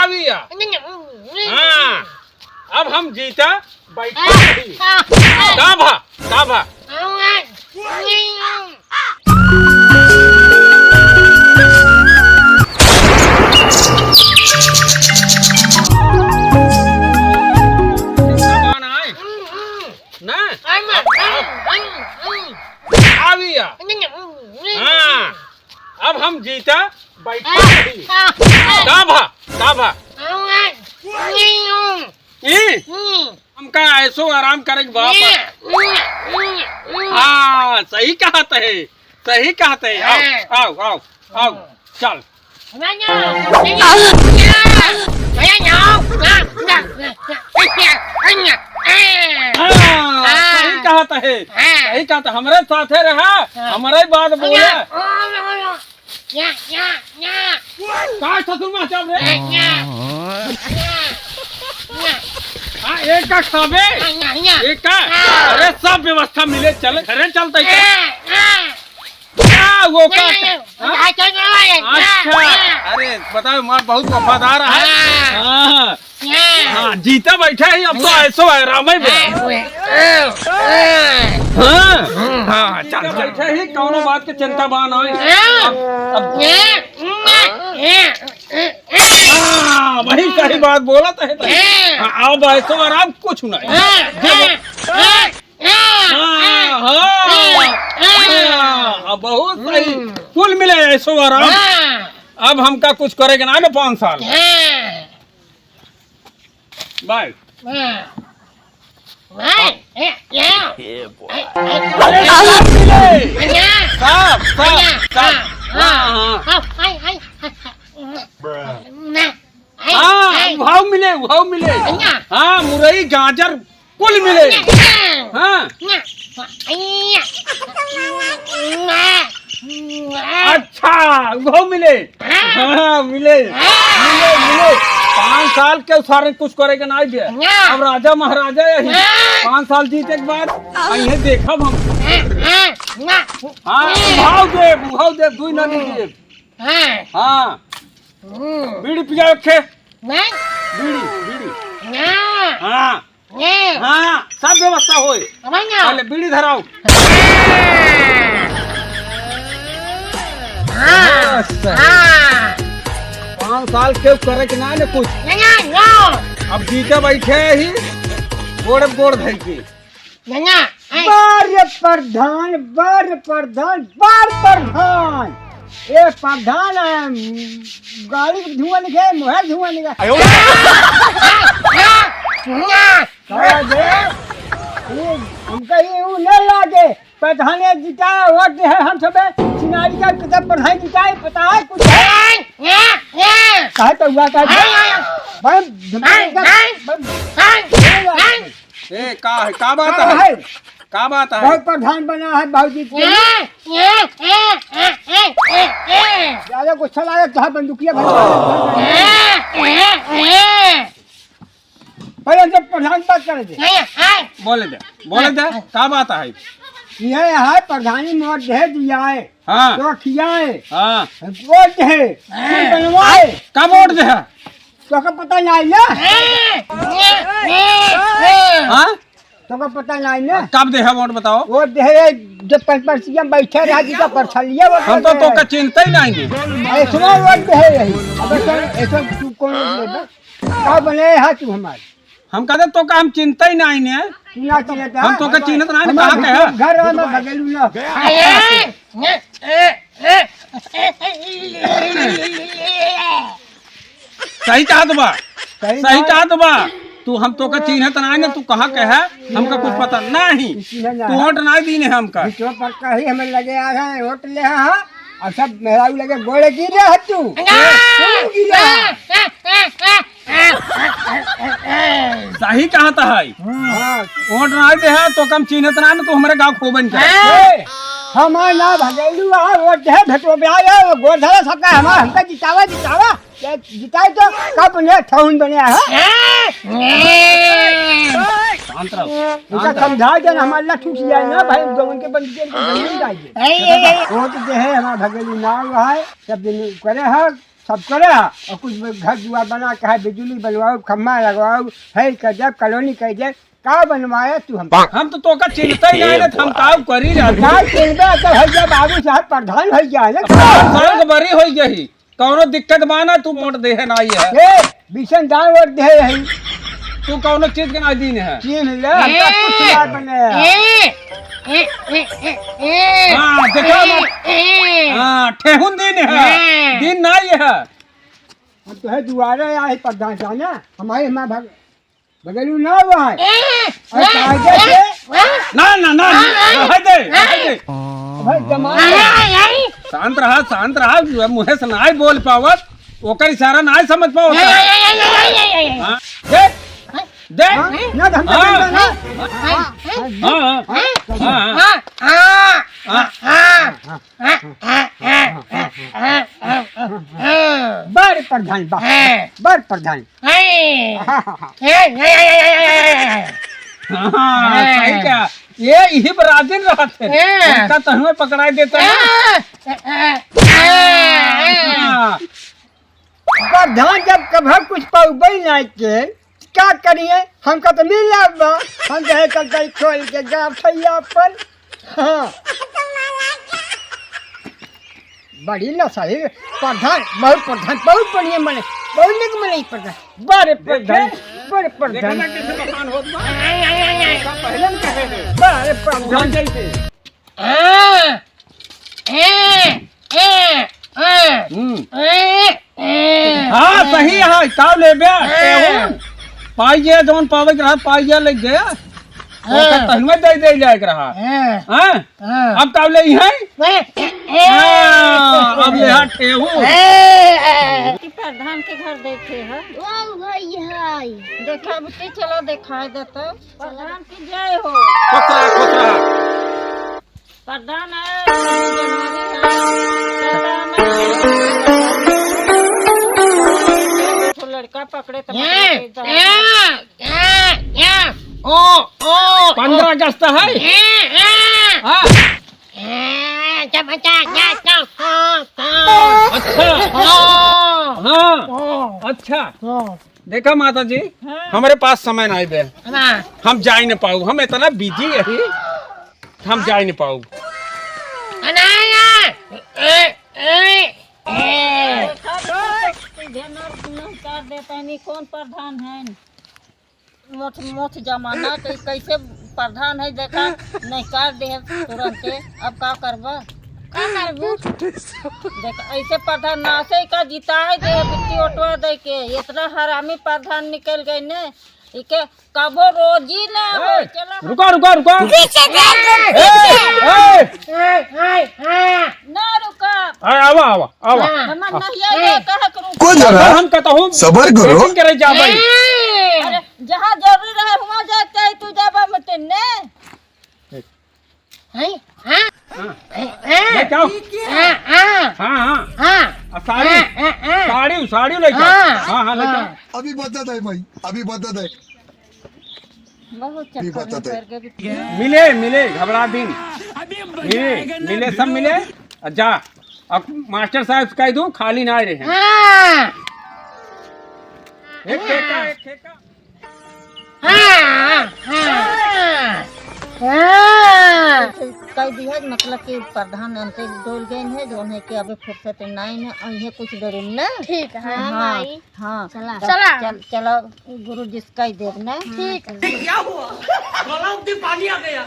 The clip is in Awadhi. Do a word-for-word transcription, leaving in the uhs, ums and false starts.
आ भैया। हाँ, अब हम जीता बैठा नहीं। का भा, का भा? कौन आए? ना? आ भैया। हाँ, अब हम जीता बैठा नहीं। का भा, का भा? ई? हमका ऐसो आराम करे के बाप। हाँ, सही कहत है, सही कहत है। आओ, आओ, आओ, आओ, चल। हाँ, सही कहत है, सही कहत है। हमरे साथे रहा, हमरे बात बोला। या, या, या। का ससुर माँ चल रे? या, या। हाँ, एक का खाबे? या, या, या। एक का? हाँ। अरे, सब व्यवस्था मिले, चल, घरे चलते हैं। हाँ, हाँ। क्या वो का? या, या, या। हाँ? अच्छा, चल रहा है। अच्छा, या। अरे, बताओ, मार बहुत वफादार है। हाँ। हाँ। हाँ, जीता बैठा ही, अब तो ऐसो है, राम ही बे। हाँ, हाँ, चल, चल। बैठा ही, कौनो बात के चिंता बा ना। अब, अब, हाँ, वही सही बात बोला तो है तो। हाँ, अब ऐसो आराम कुछ नहीं। हाँ, हाँ, हाँ, हाँ, बहुत सही। कुल मिले ऐसो आराम। अब हमका कुछ करे के ना, ना पाँच साल। हाँ। बाय। हाँ। बाय। ए, या। ए, ए, ए, अरे, ए, साहब मिले। या। साहब, साहब, या। साहब। हाँ, हाँ। हाँ, हाँ। हाँ, हाय, हाय, हाय, हाय। ना। हाय, हाँ, हाय। उहाऊ मिले, उहाऊ मिले। या। हाँ, मुरई, गाजर, कुल मिले। हाँ। अच्छा, वो मिले। हाँ, मिले। मिले, मिले। पाँच साल के सारे कुछ करे के नाहीं दे। अब राजा महाराजा यही। पाँच साल जीते के बाद, आ, ये देखब हम। हाँ, भाव दे, भाव दे, दुई ना दे। हाँ। बीड़ी पिया रखे। बीड़ी, बीड़ी। हाँ। हाँ, सब व्यवस्था होए। पहले बीड़ी धराओ। हाँ। पाँच साल के करे के ना ने कुछ। अब जीते बैठे ही, गोड़ गोड़ धइ के। बार प्रधान, बार प्रधान, बार प्रधान। ए प्रधान, अम, गाड़ी के धुआं निकले, मोहे धुआं निकले। आयो। का दे? ये हमका ये ऊ नहीं लागे। प्रधान ये जिताए, वोट दे है हम सबे। चिनारी का कितना प्रधान जिताए, पता है कुछ है? कहे तो हुआ था। बम, बम, ए, का है? का बात का है? है? का बात है? बहुत प्रधान बना है, बाबूजी। ज्यादा गुस्सा लागे तो है, बंदूकिया भर। पहले जब प्रधान बात करे थे। बोले दे, बोले दे, का बात है? ये है, प्रधानी मोट दे दिया है। हाँ। तो खियाए। हाँ। वोट दे। बनवाए। का वोट दे? तोका पता नाहीं है? हाँ? तोका पता नाहीं है? कब दे है वोट बताओ? वोट दे है, जब पर-, परसिया बैठे रहा जी का परसलिया वोट हम तो दे है। तोका चिन्हते ही नाहीं है। ऐसवा वोट दे है यही। अब ऐसा, ऐसा तू कौन वोट देबे? का बने है तू हमारे? हम कहते तोका हम चिन्हते ही नाहीं है। ना चिन्हते हम हैं? तोका चिन्हत नाहीं, हमारे कहाँ के है? घर में भगेलू ना। सही कहत बा। सही सही कहत बा। तू हम तोका चिन्हत नाहीं ना, तू कहाँ के है, हमका कुछ पता नाहीं। चिन्हत ना तू है। वोट नाहीं दीने हमका। बिचवा पर कहीं हमें लगे आ रहा है, वोट ले आ, हाँ। और सब मेहरारू लगे गोड़े गिरे है तू। ना। तू गिरे है। सही कहत है। हाँ। वोट नाहीं दे है, तोका हम चिन्हत नाहीं ना, तू हमरे गाँव खोबन कर। ए, हमार ना भगेलू आ, वोट दे, भेटो ब्याह है, वो गोड़ धरा सबका हमार, हमका जितावा, जितावा। ये जिताई तो कब ने ठौन बने है? शांत रहो, इनका शांत रहो। समझा देना, हमार लठ उठ जाए ना भाई, जौन के बंद के, के बंद नहीं जाइए। ए, ए, ए। वोट दे है, हमार भगेलू ना हुआ है, सब दिन करे है, सब करे, और कुछ घर दुआर बना के है, बिजुली बनवाओ, खम्मा लगवाओ, है कर दे, कॉलोनी कर दे, का बनवाया तू हम? हम तो तोका चिन्हता ही नहीं, हम ताऊ करी रहते। का चिन्हबे तो है, जब बाबू साहब प्रधान हो गया है ना। साल के बरी हो गई, कौनो दिक्कत बा ना, तू वोट देहे ना आई है। ए, बिशन दान वोट दे है। तू कौनो चीज के ना दीन है। चिन्ह ले, हम तो कुछ ना बने। ए, ए, ए, ए, ए। हाँ, देखा ए, मत। ए। हाँ, ठेहुन दीन है। ए। दीन ना ये है। हम तो है दुआरे आए प्रधान जाना, हमारे हमारे भग-, बगलू ना हुआ है। ए, और ए, कायदे ए, से ए। ना, ना, ना, ए, ए, रह दे, रह दे। भाई जमाना ए, ए, ए। शांत रहा, शांत रहा, मुँहे से नाई बोल पावत, ओकर इशारा नाई समझ पावत। ए, ए, ए। हाँ, दे, दे। हाँ, ना धमकी हाँ। देना, ना। हाँ, हाँ, हाँ, हाँ, हाँ, हाँ। हाँ, हाँ। हाँ, हाँ। बड़ प्रधान बा, हाँ। बड़ प्रधान। हाँ। हाँ, हाँ, हाँ। हाँ, हाँ, हाँ, हाँ। सही कहा। ये इही पर राजिन रहत है। हाँ। उनका तो हमें पकड़ाई देता है। हाँ। हाँ। प्रधान जब कभर कुछ पउबे नहीं के, का करिए? हमका तो मिल बा। हम कहे कल कल खोल के गाँव भैया पर। हाँ। बड़ी नशा है। प्रधान, बहुत प्रधान, बहुत बढ़िया मने, बहुत निक मने प्रधान। बड़े प्रधान, देखे? बड़े देखे प्रधान। ना कैसे बखान होत बा? पहले न कहे थे। बड़े प्रधान। जैसे। हाँ। ए, ए, ए, हम्म। ए, ए। हाँ, सही है, ताव लेबे, हाँ। तेहू। पाइए, जौन पावे के रहा, पाइए ले गया। हाँ। ओकर तहनुए दे दे जाए के रहा। हाँ। हाँ? हाँ। अब ताव ले ही है? ए, ए, ए। हाँ, अब ले हाथ ठेहू। ए, ए। कि प्रधान के घर देखे है। ओ भाई हाय। देखा बेटी, चलो दिखाई देता। प्रधान की जय हो। खुश रहा, खुश रहा। प्रधान है, जनवरी है, प्रधान है। तो लड़का पकड़े तो पकड़े के इधर। ओ, ओ, पन्द्रह अगस्त है। हाँ। अच्छा। हाँ। अच्छा। देखा माता जी, हाँ। हमरे पास समय नाई बे। हाँ। हम जाई न पाऊ, हम इतना बिजी रही, हम जाई न पाऊ। अनाया। ए, ए, ए। देखा तो, सीधे नर-, नमस्कार देता है, नहीं कौन प्रधान है? मोथ, मोथ जमाना के कैसे प्रधान है, देखा, नहीं कर दे तुरंते, अब का करबा? का करबू? देख, ऐसे प्रधान ना से का जिताए दे, बिट्टी ओटवा दे के, इतना हरामी प्रधान निकल गए ने, इके कबो रोजी ना हो, ए, चला। रुका, रुका, रुका। पीछे देख। ए, ए। ए, ए, ए। ना रुका। आ, आवा, आवा, आवा। हाँ। हमर नहिया ये कहा करूँ। कौन जरा? हम कहता हूँ, सबर करो। Setting करे जा भाई। ए। अरे, जहाँ जरूरी रहे, हुआँ जाके तू जाबा मत ने। हैं? हाँ? हाँ। हैं? मैं क्या हूँ? हाँ, हाँ। हाँ, हाँ। हाँ। आ, साड़ी। हाँ, हाँ, हाँ। साड़ी, साड़ी लेके आओ। हाँ। हाँ, हाँ, लेके आओ। हाँ। अभी बता दे भाई, अभी बता दे। बहुत अभी चक्कर बता में दे। पड़ गए। मिले, मिले, घबरा दिन। मिले, मिले, सब मिले। आ, जा। अब मास्टर साहब से कह दूँ, खाली ना रहे। हाँ। एक ठेका, एक ठेका। हाँ, हाँ, हाँ। कह दिया, मतलब कि प्रधान अंते डोल गए हैं, जो उन्हें कि अबे फुर्सत नहीं है, और ये कुछ देर में ना। ठीक है, हाँ, माई। हाँ, चला। चला। चल, चलो, गुरु जी से कह देब ना। ठीक है। क्या हुआ? गला में पानी आ गया।